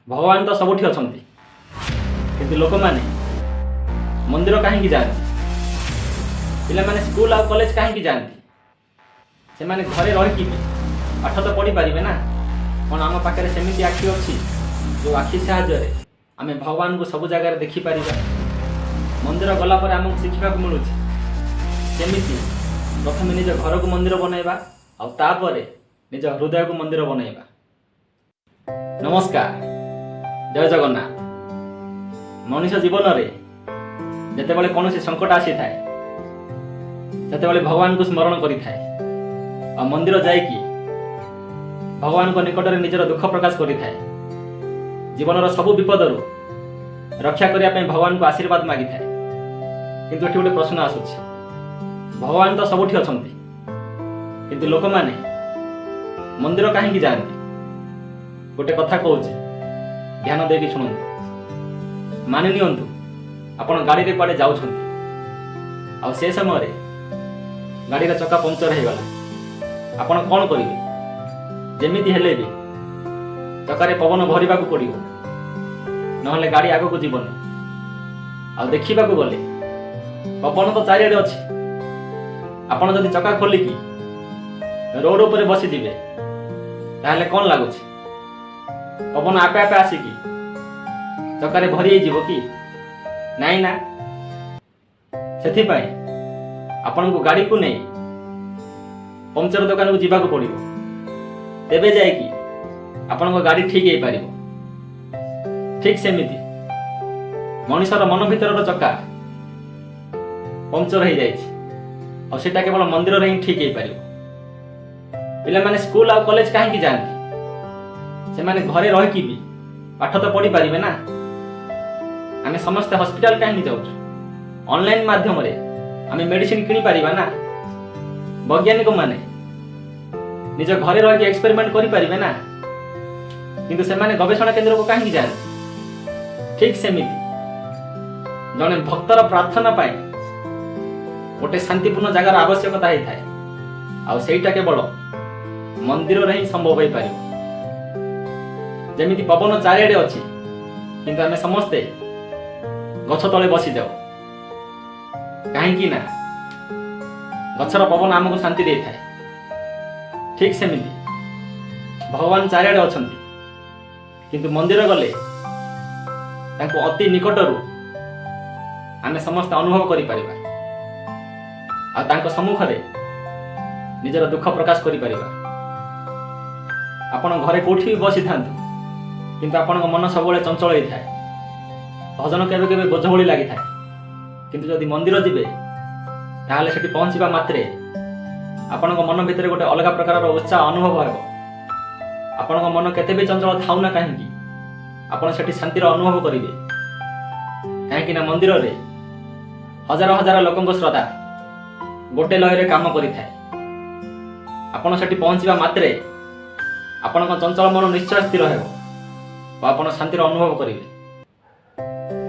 ଭଗବାନ ତ ସବୁଠି ଅଛନ୍ତି, କିନ୍ତୁ ଲୋକମାନେ ମନ୍ଦିର କାହିଁକି ଯାଆନ୍ତି? ପିଲାମାନେ ସ୍କୁଲ ଆଉ କଲେଜ କାହିଁକି ଯାଆନ୍ତି? ସେମାନେ ଘରେ ରହିକି ବି ପାଠ ତ ପଢ଼ିପାରିବେ ନା? କ'ଣ ଆମ ପାଖରେ ସେମିତି ଆଖି ଅଛି, ଯେଉଁ ଆଖି ସାହାଯ୍ୟରେ ଆମେ ଭଗବାନଙ୍କୁ ସବୁ ଜାଗାରେ ଦେଖିପାରିବା? ମନ୍ଦିର ଗଲା ପରେ ଆମକୁ ଶିଖିବାକୁ ମିଳୁଛି କେମିତି ପ୍ରଥମେ ନିଜ ଘରକୁ ମନ୍ଦିର ବନାଇବା ଆଉ ତାପରେ ନିଜ ହୃଦୟକୁ ମନ୍ଦିର ବନାଇବା। ନମସ୍କାର, ଜୟ ଜଗନ୍ନାଥ। ମଣିଷ ଜୀବନରେ ଯେତେବେଳେ କୌଣସି ସଙ୍କଟ ଆସିଥାଏ, ସେତେବେଳେ ଭଗବାନଙ୍କୁ ସ୍ମରଣ କରିଥାଏ ଆଉ ମନ୍ଦିର ଯାଇକି ଭଗବାନଙ୍କ ନିକଟରେ ନିଜର ଦୁଃଖ ପ୍ରକାଶ କରିଥାଏ। ଜୀବନର ସବୁ ବିପଦରୁ ରକ୍ଷା କରିବା ପାଇଁ ଭଗବାନଙ୍କୁ ଆଶୀର୍ବାଦ ମାଗିଥାଏ। କିନ୍ତୁ ଏଠି ଗୋଟେ ପ୍ରଶ୍ନ ଆସୁଛି। ଭଗବାନ ତ ସବୁଠି ଅଛନ୍ତି, କିନ୍ତୁ ଲୋକମାନେ ମନ୍ଦିର କାହିଁକି ଯାଆନ୍ତି? ଗୋଟେ କଥା କହୁଛି, ଧ୍ୟାନ ଦେଇକି ଶୁଣନ୍ତୁ। ମାନି ନିଅନ୍ତୁ, ଆପଣ ଗାଡ଼ିରେ କୁଆଡ଼େ ଯାଉଛନ୍ତି ଆଉ ସେ ସମୟରେ ଗାଡ଼ିର ଚକା ପଞ୍ଚର ହେଇଗଲା। ଆପଣ କ'ଣ କରିବେ? ଯେମିତି ହେଲେ ବି ଚକାରେ ପବନ ଭରିବାକୁ ପଡ଼ିବ, ନହେଲେ ଗାଡ଼ି ଆଗକୁ ଯିବନି। ଆଉ ଦେଖିବାକୁ ଗଲେ ପବନ ତ ଚାରିଆଡ଼େ ଅଛି। ଆପଣ ଯଦି ଚକା ଖୋଲିକି ରୋଡ଼ ଉପରେ ବସିଯିବେ, ତାହେଲେ କ'ଣ ଲାଗୁଛି, ପବନ ଆପେ ଆପେ ଆସିକି ଚକାରେ ଭରି ହେଇଯିବ କି? ନାଇଁ ନା? ସେଥିପାଇଁ ଆପଣଙ୍କୁ ଗାଡ଼ିକୁ ନେଇ ପଙ୍କଚର ଦୋକାନକୁ ଯିବାକୁ ପଡ଼ିବ। ତେବେ ଯାଇକି ଆପଣଙ୍କ ଗାଡ଼ି ଠିକ୍ ହେଇପାରିବ। ଠିକ୍ ସେମିତି ମଣିଷର ମନ ଭିତରର ଚକା ପଙ୍କଚର ହେଇଯାଇଛି ଆଉ ସେଇଟା କେବଳ ମନ୍ଦିରରେ ହିଁ ଠିକ୍ ହେଇପାରିବ। ପିଲାମାନେ ସ୍କୁଲ ଆଉ କଲେଜ କାହିଁକି ଯାଆନ୍ତି? ସେମାନେ ଘରେ ରହିକି ବି ପାଠ ତ ପଢ଼ିପାରିବେ ନା? ଆମେ ସମସ୍ତେ ହସ୍ପିଟାଲ କାହିଁକି ଯାଉଛୁ? ଅନଲାଇନ୍ ମାଧ୍ୟମରେ ଆମେ ମେଡିସିନ କିଣିପାରିବା ନା? ବୈଜ୍ଞାନିକମାନେ ନିଜ ଘରେ ରହିକି ଏକ୍ସପେରିମେଣ୍ଟ କରିପାରିବେ ନା? କିନ୍ତୁ ସେମାନେ ଗବେଷଣା କେନ୍ଦ୍ରକୁ କାହିଁକି ଯାଆନ୍ତି? ଠିକ୍ ସେମିତି ଜଣେ ଭକ୍ତର ପ୍ରାର୍ଥନା ପାଇଁ ଗୋଟେ ଶାନ୍ତିପୂର୍ଣ୍ଣ ଜାଗାର ଆବଶ୍ୟକତା ହେଇଥାଏ ଆଉ ସେଇଟା କେବଳ ମନ୍ଦିରରେ ହିଁ ସମ୍ଭବ ହେଇପାରିବ। ଯେମିତି ପବନ ଚାରିଆଡ଼େ ଅଛି, କିନ୍ତୁ ଆମେ ସମସ୍ତେ ଗଛ ତଳେ ବସିଯାଉ। କାହିଁକି ନା ଗଛର ପବନ ଆମକୁ ଶାନ୍ତି ଦେଇଥାଏ। ଠିକ୍ ସେମିତି ଭଗବାନ ଚାରିଆଡ଼େ ଅଛନ୍ତି, କିନ୍ତୁ ମନ୍ଦିର ଗଲେ ତାଙ୍କୁ ଅତି ନିକଟରୁ ଆମେ ସମସ୍ତେ ଅନୁଭବ କରିପାରିବା ଆଉ ତାଙ୍କ ସମ୍ମୁଖରେ ନିଜର ଦୁଃଖ ପ୍ରକାଶ କରିପାରିବା। ଆପଣ ଘରେ କୋଉଠି ବି ବସିଥାନ୍ତୁ, କିନ୍ତୁ ଆପଣଙ୍କ ମନ ସବୁବେଳେ ଚଞ୍ଚଳ ହେଇଥାଏ। ଭଜନ କେବେ କେବେ ବୋଝ ଭଳି ଲାଗିଥାଏ। କିନ୍ତୁ ଯଦି ମନ୍ଦିର ଯିବେ, ତାହେଲେ ସେଠି ପହଞ୍ଚିବା ମାତ୍ରେ ଆପଣଙ୍କ ମନ ଭିତରେ ଗୋଟେ ଅଲଗା ପ୍ରକାରର ଉତ୍ସାହ ଅନୁଭବ ହେବ। ଆପଣଙ୍କ ମନ କେତେ ବି ଚଞ୍ଚଳ ଥାଉ ନା କାହିଁକି, ଆପଣ ସେଠି ଶାନ୍ତିର ଅନୁଭବ କରିବେ। କାହିଁକି ନା ମନ୍ଦିରରେ ହଜାର ହଜାର ଲୋକଙ୍କ ଶ୍ରଦ୍ଧା ଗୋଟେ ଲୟରେ କାମ କରିଥାଏ। ଆପଣ ସେଠି ପହଞ୍ଚିବା ମାତ୍ରେ ଆପଣଙ୍କ ଚଞ୍ଚଳ ମନ ନିଶ୍ଚୟ ସ୍ଥିର ହେବ ଓ ଆପଣ ଶାନ୍ତିର ଅନୁଭବ କରିବେ।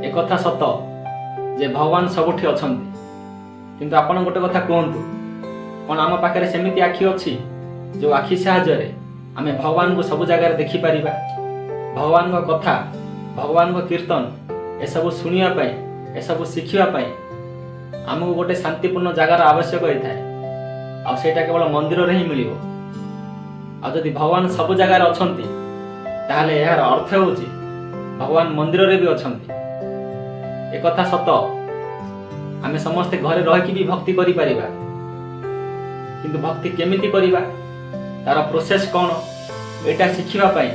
ଏକଥା ସତ ଯେ ଭଗବାନ ସବୁଠି ଅଛନ୍ତି, କିନ୍ତୁ ଆପଣ ଗୋଟେ କଥା କୁହନ୍ତୁ, କ'ଣ ଆମ ପାଖରେ ସେମିତି ଆଖି ଅଛି, ଯେଉଁ ଆଖି ସାହାଯ୍ୟରେ ଆମେ ଭଗବାନଙ୍କୁ ସବୁ ଜାଗାରେ ଦେଖିପାରିବା? ଭଗବାନଙ୍କ କଥା, ଭଗବାନଙ୍କ କୀର୍ତ୍ତନ, ଏସବୁ ଶୁଣିବା ପାଇଁ, ଏସବୁ ଶିଖିବା ପାଇଁ ଆମକୁ ଗୋଟେ ଶାନ୍ତିପୂର୍ଣ୍ଣ ଜାଗାର ଆବଶ୍ୟକ ହେଇଥାଏ ଆଉ ସେଇଟା କେବଳ ମନ୍ଦିରରେ ହିଁ ମିଳିବ। ଆଉ ଯଦି ଭଗବାନ ସବୁ ଜାଗାରେ ଅଛନ୍ତି, ତାହେଲେ ଏହାର ଅର୍ଥ ହେଉଛି ଭଗବାନ ମନ୍ଦିରରେ ବି ଅଛନ୍ତି। ଏକଥା ସତ, ଆମେ ସମସ୍ତେ ଘରେ ରହିକି ବି ଭକ୍ତି କରିପାରିବା। କିନ୍ତୁ ଭକ୍ତି କେମିତି କରିବା, ତାର ପ୍ରୋସେସ୍ କ'ଣ, ଏଇଟା ଶିଖିବା ପାଇଁ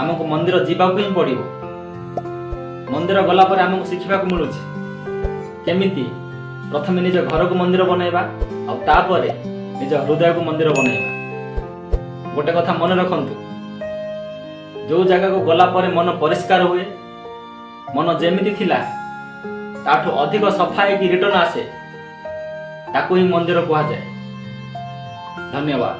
ଆମକୁ ମନ୍ଦିର ଯିବାକୁ ହିଁ ପଡ଼ିବ। ମନ୍ଦିର ଗଲା ପରେ ଆମକୁ ଶିଖିବାକୁ ମିଳୁଛି କେମିତି ପ୍ରଥମେ ନିଜ ଘରକୁ ମନ୍ଦିର ବନାଇବା ଆଉ ତାପରେ ନିଜ ହୃଦୟକୁ ମନ୍ଦିର ବନାଇବା। ଗୋଟେ କଥା ମନେ ରଖନ୍ତୁ, ଯେଉଁ ଜାଗାକୁ ଗଲା ପରେ ମନ ପରିଷ୍କାର ହୁଏ, ମନ ଯେମିତି ଥିଲା ତାଠୁ ଅଧିକ ସଫା ହେଇକି ରିଟର୍ନ ଆସେ, ତାକୁ ହିଁ ମନ୍ଦିର କୁହାଯାଏ। ଧନ୍ୟବାଦ।